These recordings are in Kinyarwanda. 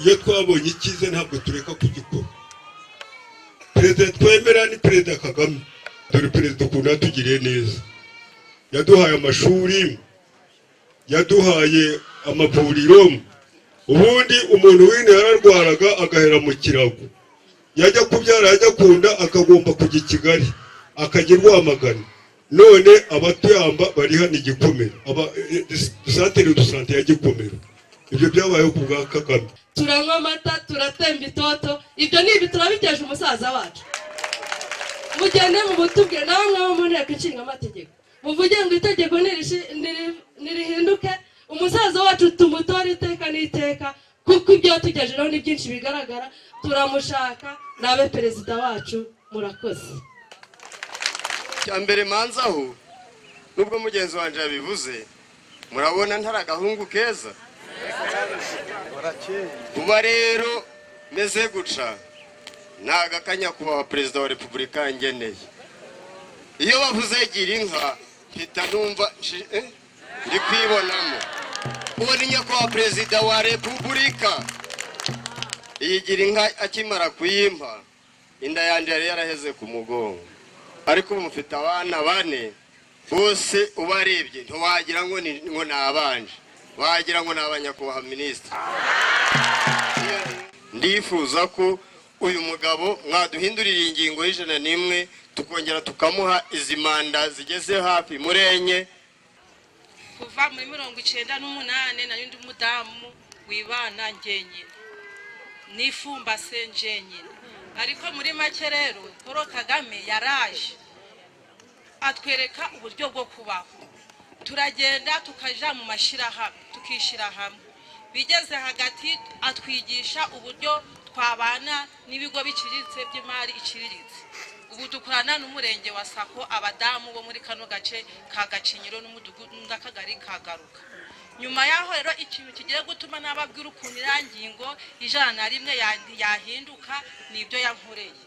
Iyo twabonye icyiza, ntabwo tureka kugikora. Perezida twemera ni Perezida Kagame. Dore perezida ukuntu yatugiriye neza: yaduhaye amashuri, yaduhaye amavuriro. Ubundi umuntu w'ino yararwaraga agahera mu kirago, yajya kubyara, yajya kunda, akagomba kujya i Kigali, akajya i Rwamagana. None abatuyamba bari hano i Gikomero, centre de santé ya Gikomero. Ibyo byabayeho ku bwa Kagame. Turanywa amata, turatemba itoto. Ibyo ni ibi turabikesha umusaza wacu. Mugende mubutubwire na bamwe bo mu Nteko Ishinga Amategeko, muvuge ngo itegeko nirihinduke, umusaza wacu tumutore iteka n'iteka, kuko ibyo yatugejejeho ni byinshi bigaragara. Turamushaka nabe perezida wacu. Murakoze. Cya mbere manzaho, nubwo mugenzi wanjye yabivuze, murabona ntari agahungu keza. Kuba rero meze guca ni agakanya kubaha Perezida wa Repubulika ngeneye. Iyo bavuze "gira inka", mpita numva ndi kwibonamo. Uwo ni Nyakubahwa Perezida wa Repubulika. Iyi gira inka akimara kuyimpa, inda yanjye yari yaraheze ku mugongo, ariko ubu mufite abana bane. Bose ubarebye ntiwagira ngo ni abanje, wagira ngo ni abanyakubahwa minisitiri. Ndifuza ko uyu mugabo mwaduhindurira ingingo y'101, tukongera tukamuha izi manda zigeze hafi muri enye. Kuva muri 98 nari ndi umudamu wibana njyenyine, nifumbase njyenyine. Ariko muri make rero, Paul Kagame yaraje atwereka uburyo bwo kubaho. Turagenda tukaja mu mashyirahamwe, tukishyira hamwe. Bigeze hagati atwigisha uburyo twabana n'ibigo biciriritse by'imari iciriritse. Ubu dukorana n'umurenge wa SACCO, abadamu bo muri kano gace ka Gacinyiro n'umudugudu n'akagari ka Garuka. Nyuma yaho rero, ikintu kigiye gutuma nababwira ukuntu iriya ngingo 101 yahinduka ni ibyo yankoreye.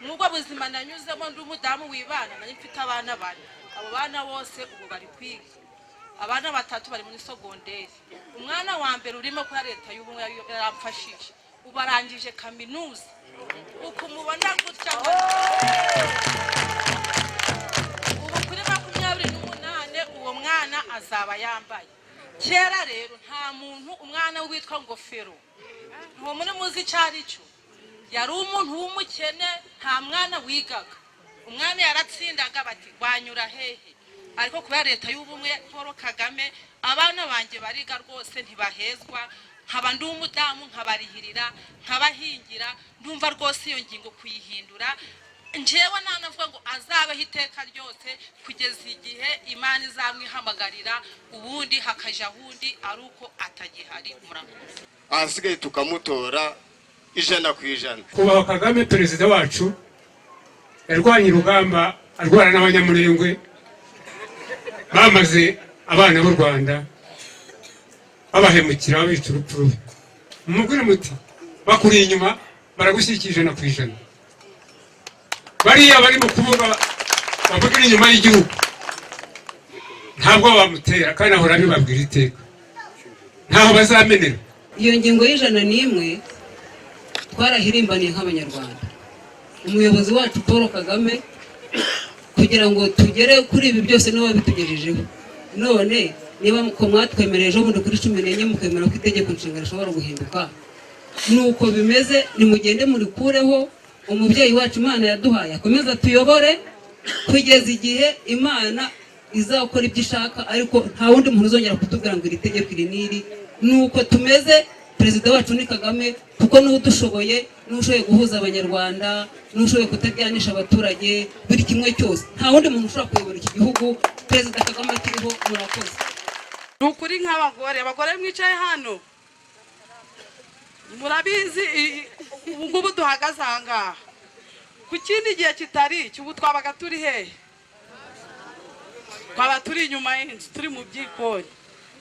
Nubwo buzima nanyuzemo ndi umudamu wibana, nari mfite abana bane. Abo bana bose ubu bari kwiga. Abana batatu bari muri sogonderi. Umwana wa mbere urimo kuri Leta y'Ubumwe yaramfashije, ubu arangije kaminuza. Uku mubona gutya, ubu kuri 28 uwo mwana azaba yambaye. Kera rero nta muntu, umwana witwa Ngofero, ntuwo muri muzi icyo ari cyo. Yari umuntu w'umukene, nta mwana wigaga. Umwana yaratsindaga bati: "Wanyura hehe?" Ariko kubera Leta y'Ubumwe, Paul Kagame, abana banjye bariga rwose, ntibahezwa. Nkaba ndi umudamu, nkabarihirira, nkabahingira. Ndumva rwose iyo ngingo kuyihindura, njyewe nanavuga ngo azabeho iteka ryose kugeza igihe Imana izamwihamagarira, ubundi hakaja undi ari uko atagihari. Murakoze. Ahasigaye tukamutora 100%. Kubaha Kagame perezida wacu, yarwanye urugamba, arwana n'Abanyamurengwe bamaze abana b'u Rwanda, babahemukira, babica urupfu rubi. Mumubwire muti: "Bakuri inyuma, baragushyigikira 100%." Bariya bari mu kuvuga, bavugira inyuma y'igihugu, ntabwo bamutera, kandi ahora abibabwira iteka, ntaho bazamenera. Iyo ngingo y'101 twarahirimbaniye nk'Abanyarwanda, umuyobozi wacu Paul Kagame, kugira ngo tugere kuri ibi byose niwe wabitugejejeho. None niba ko mwatwemereye ejo bundi kuri 14, mukemera ko itegeko nshinga rishobora guhinduka, nuko bimeze. Nimugende murikureho. Umubyeyi wacu Imana yaduhaye akomeze atuyobore kugeza igihe Imana izakora ibyo ishaka, ariko nta wundi muntu uzongera kutubwira ngo iri tegeko iri n'iri. Nuko tumeze. Perezida wacu ni Kagame, kuko niwe udushoboye, niwe ushoboye guhuza Abanyarwanda, niwe ushoboye kutaryanisha abaturage, buri kimwe cyose. Nta wundi muntu ushobora kuyobora iki gihugu Perezida Kagame akiriho. Murakoze. Ni ukuri, nk'abagore, abagore mwicaye hano murabizi, ubu ngubu duhagaze aha ngaha, ku kindi gihe kitari iki, ubu twabaga turi hehe? Twaba turi inyuma y'inzu, turi mu byikoni.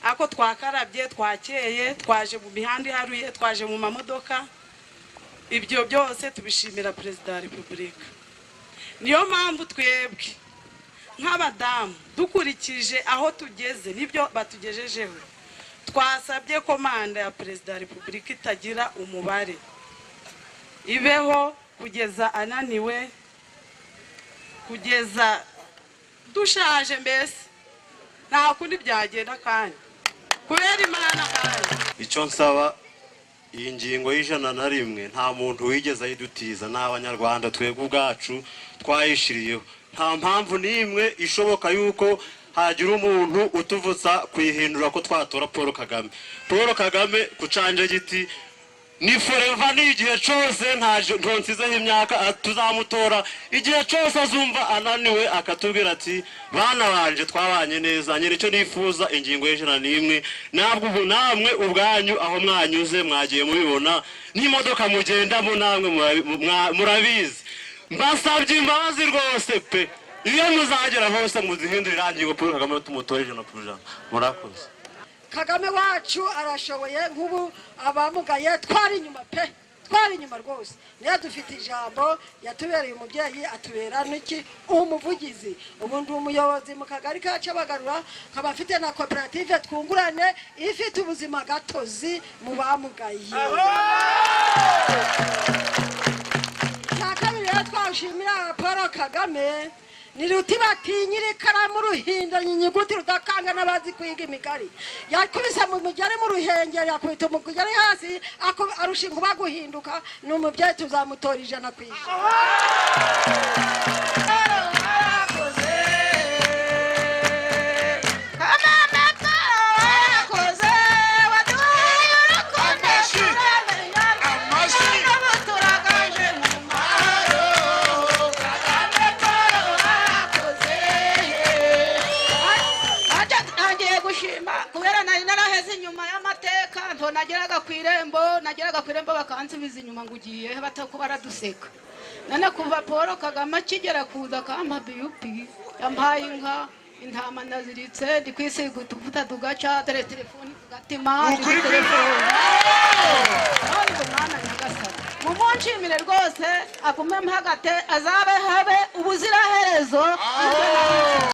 Ariko twakarabye, twakeye, twaje mu mihanda iharuye, twaje mu mamodoka. Ibyo byose tubishimira Perezida wa Repubulika. Niyo mpamvu twebwe Nk'abadamu, dukurikije aho tugeze n'ibyo batugejejeho, twasabye ko manda ya Perezida wa Repubulika itagira umubare, ibeho kugeza ananiwe, kugeza dushaje, mbese nta kundi byagenda, kandi kubera Imana kandi. Icyo nsaba, iyi ngingo y'101 nta muntu wigeze ayidutiza, ni Abanyarwanda twebwe ubwacu twayishiriyeho. Nta mpamvu n'imwe ishoboka yuko hagira umuntu utuvutsa kuyihindura ko twatora Paul Kagame. Paul Kagame ku canje giti ni forever, ni igihe cyose, nta nsizeho imyaka, tuzamutora igihe cyose azumva ananiwe akatubwira ati: "Bana banje, twabanye neza." Nyine icyo nifuza, ingingo y'101, ntabwo ubu namwe ubwanyu aho mwanyuze mwagiye mubibona, n'imodoka mugendamo namwe murabizi. Mbasabye imbabazi rwose pe, iyo muzagera hose muzihindure irangingo, Paul Kagame tumutore 100%. Murakoze. Kagame wacu arashoboye. Nk'ubu abamugaye twari inyuma pe, twari inyuma rwose. Niyo dufite ijambo, yatubereye umubyeyi, atubera n'iki, umuvugizi. Ubu ndi umuyobozi mu kagari ka Cyabagarura, nkaba mfite na koperative Twungurane ifite ubuzima gatozi mu bamugaye. Icya kabiri rero twashimira Paul Kagame ni ruti batinyira ikaramu ruhindanya inyuguti, rudakanga n'abazi kwiga imigari. Yakubise mu mugeri mu Ruhengeri, yakubita umugeri hasi, arusha inkuba guhinduka. Ni umubyeyi, tuzamutora 100%. Ntangiye gushima kubera nari naraheze inyuma y'amateka. Nto nageraga ku irembo bakansubiza inyuma ngo ugiye he, batako baraduseka. None kuva Paul Kagame akigera kuza akampa biyupi, yampaye inka, intama naziritse, ndi kwisiga utuvuta tugaca, dore telefoni tugatima, ndi kuri telefoni. None ubu mwana nyagasani, mumunshimire rwose, agume mpagate, azabe habe ubuziraherezo.